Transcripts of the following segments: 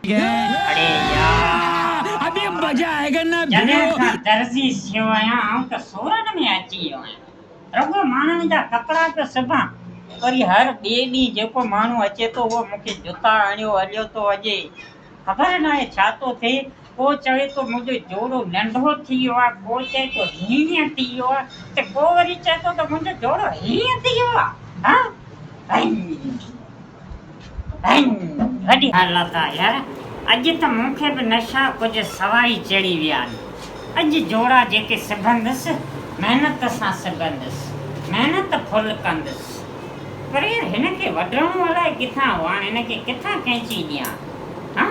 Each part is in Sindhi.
اڙي يار! جڏهن کان درزي ٿيو آهيان، آئون ته سورن ۾ اچي ويو آهيان. رڳو ماڻهن جا ڪپڙا پيو سبان. وري هر ٻئي ڏينهن جيڪو ماڻهو اچي ٿو، اهو مون کي جوتا آڻيو هليو ٿو وڃي. خبر ناهي ڇا ٿو ٿئي. ڪو چوي ٿو منهنجو جوڙو ننڍو ٿي ويو آهي، ڪو چئي ٿو هيئن ٿي ويو آهي ته ڪو وري چئي ٿو ته منهنجو جوڙو هيئن ٿي ويو آهي. ها؟ وڏي حالت آ يار اڄ ته مون کي به نشا ڪجهه سوائي چڙهي ويا آهن. اڄ جوڙا جيڪي سبندس محنت سان سبندس، محنت ڦل ڪندس. پر يار هن کي وڍڻو الائي ڪٿان هو هاڻ هن کي ڪٿان قينچي ڏيان ها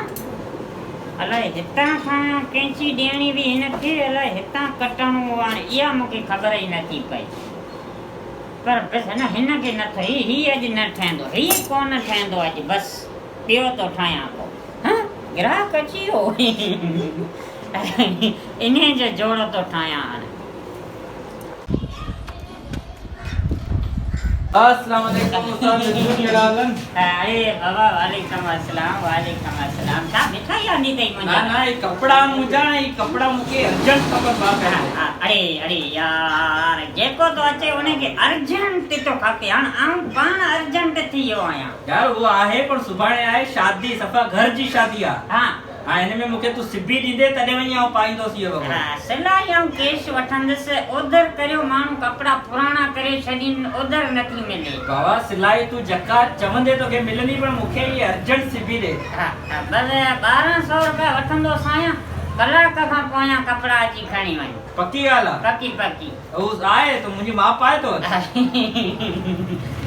الائي هتان کان قينچي ڏيڻي هئي هن کي الائي هتان ڪٽڻو هو هاڻ اها مون کي خبر ئي نٿي پئي. پر بس نه هن کي نه ٿو هي هي اڄ نه ٺهندو هي ڪونه ٺهندو اڄ بس ٻيو ٿو ٺاهيان پو ها گراهڪ اچي ويو انهي جو جوڙو ٿو ٺاهيان هاڻي. السلام عليڪم استاد رضوان ڪهڙا حال آهن. اڙي بابا وعليڪم السلام وعليڪم السلام ڇا مٺائي آندي اٿئي منهنجي نه نه هي ڪپڙا منهنجا هي ڪپڙا مونکي ارجنٽ کپن ڀاء پنهنجي. اڙي اڙي يار جيڪو ٿو اچي ان کي ارجنٽ ٿو کپي هاڻ آئون پاڻ ارجنٽ ٿي ويو آهيان. يار اهو آهي پر سڀاڻي آهي شادي صفا گهر جي شادي آ. ها. ها هن ۾ مونکي تون سبي ڏيندي تڏهن وڃي آئون پائيندوس اهو وڳو. ها سلائي آئون ڪيش وٺندس اوڌر ڪريو ماڻهو ڪپڙا پراڻا ڪريو ڇڏين اوڌر نٿي ملي. بابا سلائي تون جيڪا چوندي توکي ملندي پر مونکي هي ارجنٽ سبي ڏي. ها ها بس 12 سئو رپيا وٺندوسانء ڪلاڪ کان پويان ڪپڙا اچي کڻي وڃ. پڪي ڳالهه آ. پڪي پڪي. هو آهي ته منهنجي ماپ آهي تو وٽ.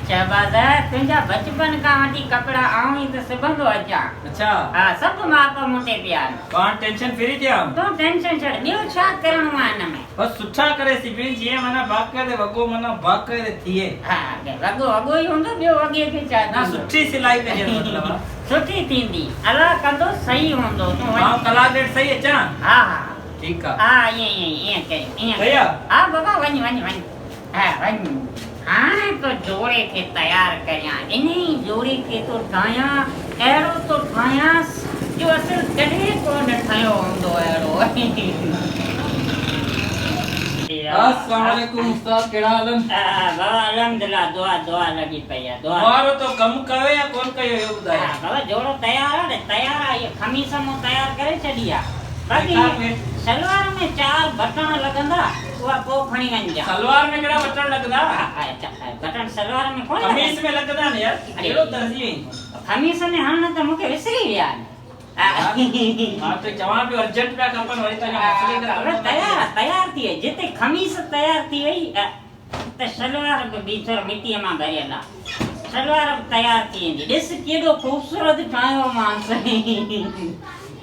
شهباز، تنهنجا بچپن کان وٺي ڪپڙا آئون ئي ته سبندو اچان. اڇا. ها، سڀ ماپ مون تي پيا آهن. پوء هاڻ ٽينشن فري ٿي آيم. تون ٽينشن ڇڏ، ٻيو ڇا ڪرڻو آهي هن ۾. بس سٺا ڪري سبين جيئن معنيٰ باقاعدي وڳو معنيٰ باقاعدي ٿئي. ها، وڳو وڳو ئي هوندو، ٻيو وڳي کي ڇا نه ٿيندو. سٺي سلائي ڪجي مطلب آ. سٺي ٿيندي، الله ڪندو صحيح هوندو، تون وڃ. مان ڪلاڪ ڏيڍ صحيح اچان. ها ها. ٺيڪ آ. ها ائين ائين ائين ڪريون ائين صحيح آ. ها بابا وڃ وڃ وڃ ها وڃ هاڻي تو جوڙي کي تيار ڪريان انهي جوڙي کي ٿو ٺاهيان اهڙو ٿو ٺاهيانس جو اصل ڪڏهن ڪونه ٺهيو هوندو اهڙو. السلام عليڪم استاد ڪهڙا حال آهن. بابا الحمدلله دعا دعا لڳي پئي آ دعا. مارو تو ڪم ڪيو يا ڪون ڪيو اهو ٻڌايو. ها بابا جوڙو تيار آ نه تيار آ اهي خميس مون تيار ڪري ڇڏي آ. باقي سلوار ۾ چار بٽڻ لڳندا اها پوء کڻي وڃجان. سلوار ۾ ڪهڙا بٽڻ لڳندا؟ بٽڻ سلوار ۾ ڪونه لڳندا. قميص ۾ لڳندا آهن يار ڪهڙو درزي آهين تون. قميص ۾ هڻڻ ته مون کي وسري ويا آهن. مان توکي چوان پيو ارجنٽ پيا کپن وري تنهنجا مسئلي ته ڪم تيار آ تيار ٿي وئي جتي قميص تيار ٿي وئي ته شلوار به ٻيٿر مٽيء مان ڀريل آ. شلوار به تيار ٿي ويندي. ڏس ڪيڏو خوبصورت ٺاهيو مانس.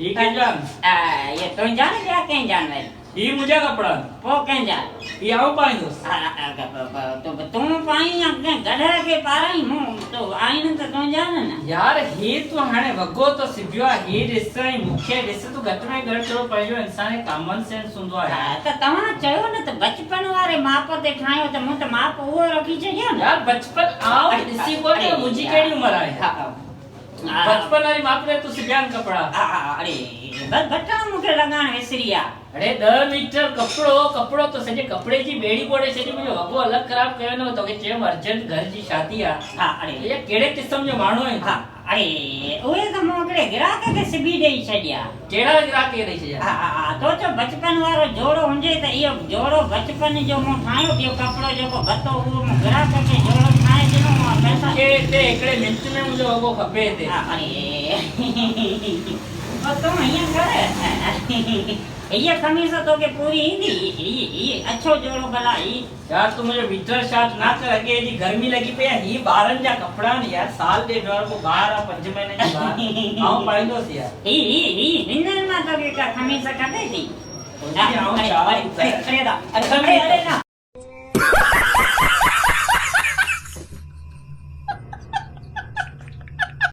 هي ڪنهن جا آهن؟ اهي تنهنجا نه ٻيا ڪنهن جا آهن وري؟ هي منهنجا ڪپڙا آهن. پوء ڪنهن جا؟ هي آئون پائيندس. تون پائين يا ڪنهن گڏهه کي پارائين؟ مون تو آهن ته تنهنجا آهن نه. يار هي تون هاڻي وڳو ته سبيو آهي هي ڏس ۽ مون کي ڏس تون گهٽ ۾ گهٽ ٿورو پنهنجو انساني ڪامن سينس هوندو آهي. ها ته توهان چيو نه ته بچپن واري ماپ تي ٺاهيو ته مون ته ماپ اهو رکي ڇڏيو نه. يار بچپن آئون ڏسي ڪونه ته منهنجي ڪهڙي عمر آهي. بچپن واري ماپ تي تون سبيا آهن ڪپڙا. اڙي بس بٽڻ مون کي لڳائڻ وسري ويا. اڙي ڏهه ميٽر ڪپڙو ڪپڙو تو سڄي ڪپڙي جي ٻيڙي ٻوڙي ڇڏي منهنجو وڳو الڳ خراب ڪيو نه توکي چيم ارجنٽ گهر جي شادي آ. ها اڙي. اهي ڪهڙي قسم جو ماڻهو آهين تون. اڙي اهي ته مون هڪڙي گراهڪ کي سبي ڏيئي ڇڏيا. ڪهڙا گراهڪ کي ڏئي ڇڏيا؟ ها ها تو چيو بچپن وارو جوڙو هجي ته اهو جوڙو بچپن جو مون ٺاهيو ٻيو ڪپڙو جيڪو ڀتو اهو مون گراهڪ کي جوڙو ٺاهي ڏنو اها پئسا. مون کي هتي هڪڙي منٽ ۾ منهنجو وڳو کپي هتي. ها اڙي پوء تون هيئن ڪر هيء قميص توکي پوري ايندي هي هي اڇو جوڙو ڀلا هي. يار تون منهنجو ميٽر شارٽ نه ڪر اڳي ايڏي گرمي لڳي پئي آهي هي ٻارن جا ڪپڙا آهن يار سال ڏيڍ وارو ڪو ٻار آهي پنج مهينن جو ٻار آئون پائيندوس يار. هي هي هي هنن مان توکي ڪا قميص کپي ٿي؟ آئون ڇا اڙي اڙي اڙي اڙي اڙي نه.